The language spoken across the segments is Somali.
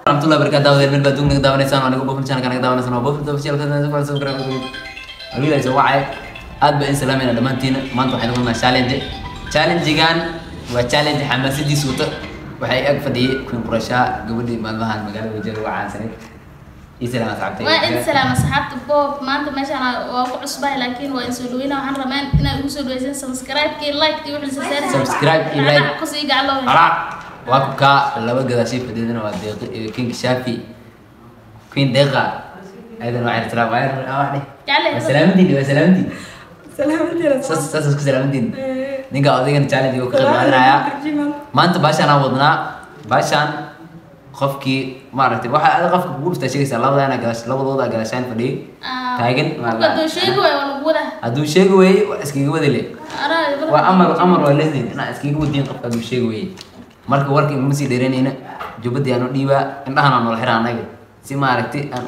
Warahmatullahi wabarakatuh. Meel baad naga daawanaysaan, anigu Bofin channel naga daawanaysaan, waa Bofin official wiilay soo wacay. Aad baan salaamayna dhammaantiin. Maanta waxaynu wadnaa challenge. Challenge-gan waa challenge xamaasadiisa wata. Waxay ag fadhiyay Queen Qurasha, gabadhii maalmahan magaalada Wajeer uga caansanayd. Ii salaam asxaabtay. Waa in salaam asxaabta Bob. Maanta meeshaan waa ku cusbahay, laakiin waa in soo dhaweynaa. Waxaan rabaa inaad igu soo dhaweysaan subscribe-kii, like-kii, wixii la saaray. Subscribe iyo like. Ku sii gaclo. Ala waa ku kaa laba gadaashii fadhidana waa Deeqi iyo King Shafi. Queen Deeqa ayadana waxay salaam waa wax. Jacleh. Waa salaamantiin, waa salaamantiin. Salaamantiin. Saas saas isku salaamantiin. Ninka odaygana challenge uu ka qayb qaadanaya. Maanta baashaan aan wadnaa, baashaan qofkii maaragtay waxa aad qofka kugu dhuftaa sheegaysaa. Labadana gadash, labadooda gadaashaan fadhiyay taagan. Hadduu sheegi waayo waa lagu wadaa. Hadduu sheegi weeye waa iskaga wadale. Waa amar, amar waa lehdin inaa iskaga wadiin qofka hadduu sheegi weeye. Marka warka iguma sii dheeranayna, jubbadii aan u dhiibaa, indhahan aan noola xiraa annaga si maaragtay aan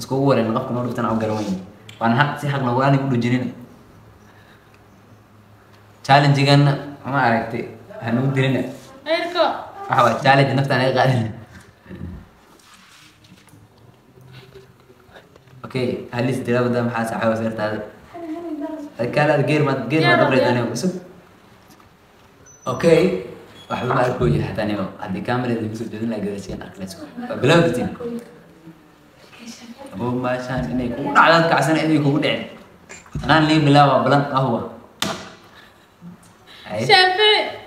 iskugu wareyn qofka noo dhuftan aan u garan weyn. Waan xaq si xaq noogu aanay u dhujinin. Challenge-ganna ma aragtay hanugu dilina. Eerko. Waxa waa challenge nafta aan iga qaadin. Okay, halis dilabada maxaa saxay wasirtaada kaalaad geer ma geer ma dabrayda aniga cusub. Okay, waxba ma arkooyo xataa anigo haddii kamerada igu soo jeedin lahaa gadaasheen arki lahaa. Waa bilow kartiin abo maashaan inay kugu dhacdaan kacsana inay kugu dhicin anaan lii bilaaba balan ahwa. Ay. Shaafici.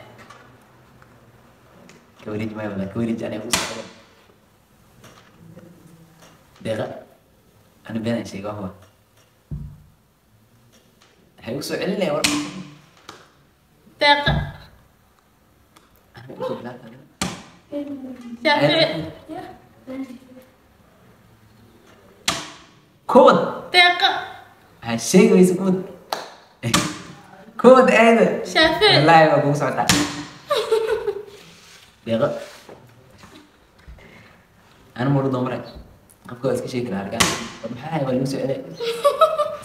Kawareej maya wala kawareej aniga u socdo. Deeqa ani been aan sheego ahwa waxay ugu soo celinaya war. Deeqa. Aniga usoo bilaabta. Shaafici. Kowad. Deeqa. Waxaa sheegi weysa kowad, kowad aada. Shaafici. Wallaahi waa kugu socotaa Deeqa. Ana muru doomare qofka waa iska sheegi karaa arkaan war maxaa ahay waa lagu soo celay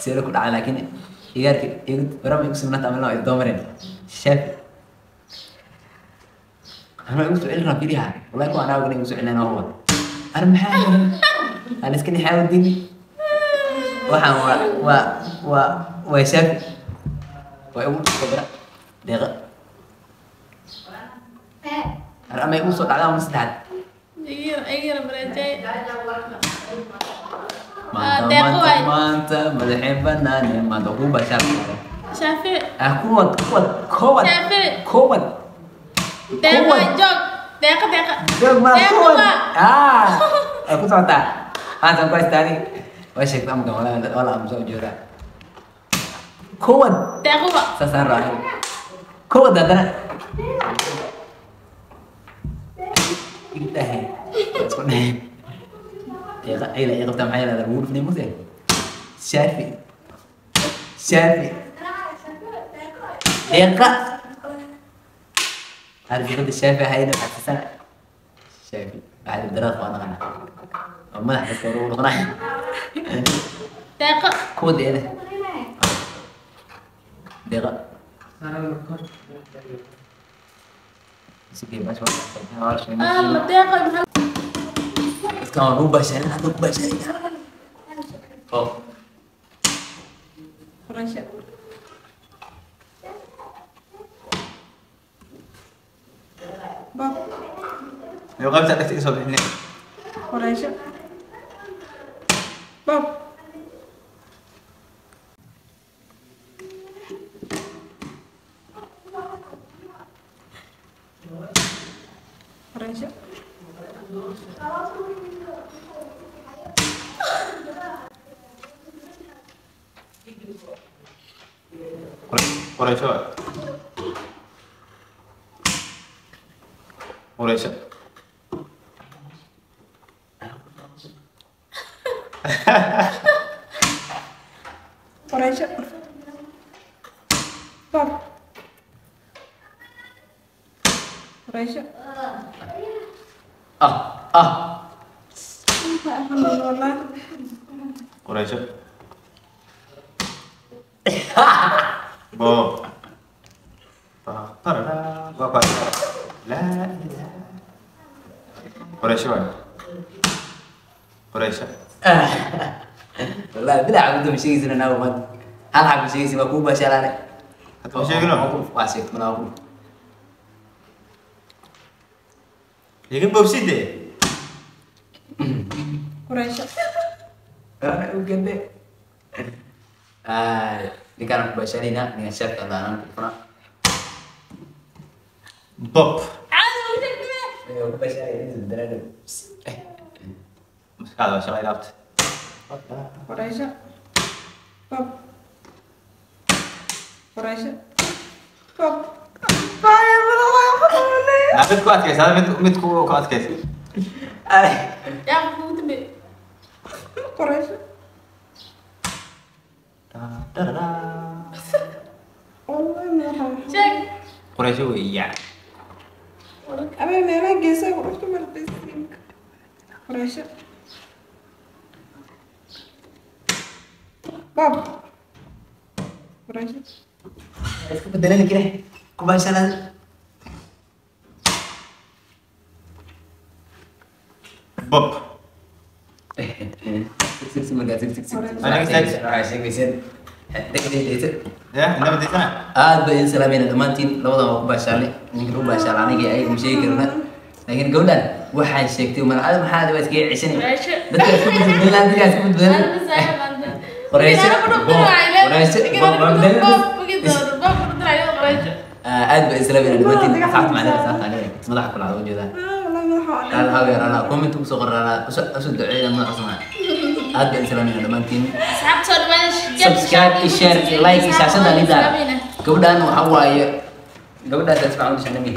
seero ku dhacay, laakiin igaarka igu warama igu sugnaata ama loo doomareen. Shaafi ana igu soo celin rabaa fiiriha. Wallahi kuwa anaa ogna igu soo celinayna huwa. Ana maxaa ahay aan iska nixaa dini. Waxaan waa Shaafi waa igu dhufta Deeqa. Ar ama igu soo dhacdaa ama saddexaad. Igir bareejay. Maanta Deeqo maanta waay. Maanta madaxeen banaane maanta ku bashaar. Shaafici. Ah, kuwad kuwad kowad. Shaafici. Kowad. Deeqa. Kuwad. Joog. Deeqa, deeqa. Joog ma Deeqa. Kuwad. Ma. Ah, waa ku socotaa haatan ku haystaani waa sheegta amka wala wala amsa u jooraa kowad. Deeqa wa. Saasaan raacay kowad haddana intahay isku dhahay. Deeqa ayla ay qabtaa maxay leedahay lagu dhufnay muse. Shaafi, Shaafi, Deeqa argagada Shaafi ahayna xasisana Shaafi waxaa daraaq waa naqana oo madax dadka hore ugu dhaqnay. Deeqa. Kuwad eede Deeqa Sige, bash waa Alla deeqa maxaa. Dadkan waa lagu baashaalin hadda ku baashaalin. Oh. Quraysha. Bob. Yo qaybta dhegta iga soo bixinay. Quraysha. Bob. Quraysha. Quraysho waay. Quraysho. Quraysha. Bob. Quraysha. Ah ah. Wallahi. Quraysho. Bob. Ta Waa ku laa ilaaha. Qoreysho waay. Qoreysho. Wallahi bilaa cabdo ma sheegaysin anaagu maanta. Hal xab ma sheegaysin, waa kuu baashaalaane. Hadda ma sheegino? Waa sheegtay, malaa ku. Iga boobside. Qoreysho. U gande. Ay, ninkaan ku baashaalaynaa, ninkaan sharka allaanaan ku funa. Bob. Caadi u sheegtay. Ku baashaalayna dareen. Maskaxda waa shaqay laabta. Qoreysho. Bob. Qoreysho. Bob. Baya madaxa xanuunaya. Naa mid ku adkaysa, hada mid ku adkaysa. Ay. Yaa qofka ugu dambeeyay. Qoreysho. Wallahi madaxa. Sheeg. Qoreysho weeyaa. Ama meelaha geesaha ku dhufto marbisinka. Qoreysho. Bob. Qoreysho. Isku bedelan kire. Ku baashaalada. Bob. Six markaa six six six. Aniga six. Waxaa sheegaysan. Dhegdhegdhegta. Ya, inama daysana. Aad baa idin salaamayna dhammaantiin, labadan waa ku baashaalnay. Ninka lagu baashaala aniga iyo ayaga ma sheegi karna, laakiin gabadhan waxaan sheegtay malcada maxaa waa iskaga ceshanay. Qoreysho. Dadka isku badbadan, dadka isku badbadan. Qoreysho, Bob. Qoreysho, Bob, Bob, Bob. Aad baa idin salaamayna dhammaantiin. Asxaabta macnaheeda, asxaabta macnaheeda madaxa kula u jeedaa. Ah, wallahi madaxa. Qaal hawe rala comment ugu soo qorana usoo duceeya madaxa samaa. Aad baa idin salaamayna dhammaantiin. Asxaabta soo dhawaada. Subscribe iyo share iyo like iyo shaashada nidaam. Gabadhan waxa waaye gabadhaas ismaaciil shanami.